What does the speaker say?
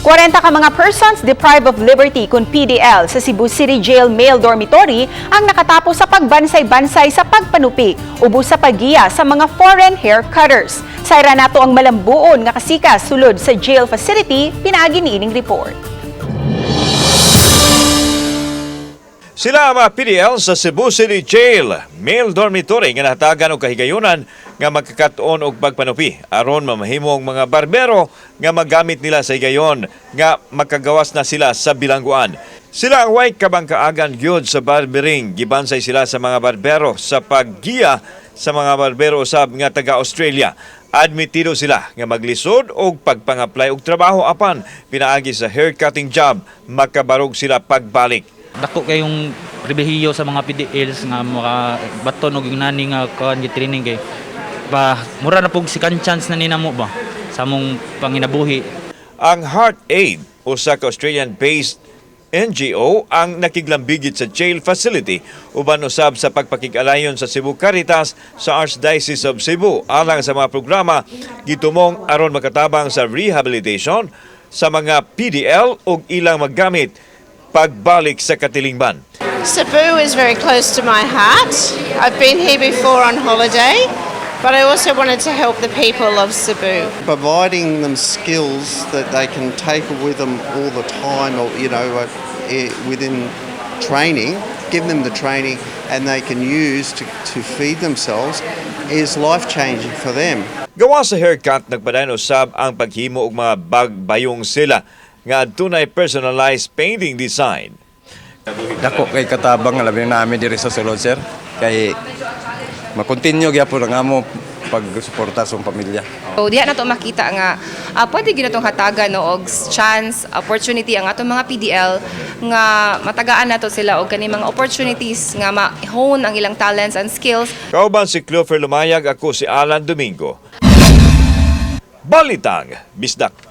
40 ka mga persons deprived of liberty kun PDL sa Cebu City Jail Male Dormitory ang nakatapos sa pagbansay-bansay sa pagpanupi ubos sa paggiya sa mga foreign hair cutters. Sayra nato ang malambuon nga kasikas sulod sa jail facility pinaagi niining report. Sila ang mga PDL sa Cebu City Jail, male dormitory nga nahatagan og kahigayunan nga magkakatuon og pagpanupi aron mamahimong mga barbero nga magamit nila sa higayon nga makagawas na sila sa bilangguan. Sila ang way kabangkaagan gyud sa barbering. Gibansay sila sa mga barbero sa paggiya sa mga barbero usab nga taga Australia. Admitido sila nga maglisod og pagpang-apply og trabaho, apan pinaagi sa haircutting job makabarog sila pagbalik. Dako kayong pribilehiyo sa mga PDLs nga maka baton og yung nani nga kuan gi training kay ba mura na pug second chance na ni namo ba sa among panginabuhi. Ang Heart Aid, usa ka Australian-based NGO, ang nakiglambigit sa jail facility uban usab sa pagpakig-alayon sa Cebu Caritas sa Archdiocese of Cebu alang sa mga programa gitumong aron makatabang sa rehabilitation sa mga PDL ug ilang maggamit pagbalik sa katilingban. Cebu is very close to my heart. I've been here before on holiday, but I also wanted to help the people of Cebu. Providing them skills that they can take with them all the time, or within training, give them the training and they can use to feed themselves is life changing for them. Gawa sa haircut, nagpadayon usab ang paghimo og mga bagbayong sila nga adunay personalized painting design. Dako kay katabang nga labi na namin diri sa sulod, sir, kay makontinue gyapon ang amo pagsuporta sa among pamilya. So diha nato makita nga pwede gyud natong hatagan, no, og chance, opportunity ang atong mga PDL nga matagaan nato sila og kani mga opportunities nga ma-hone ang ilang talents and skills. Kauban si Clover Lumayag, ako si Alan Domingo. Balitang Bisdak.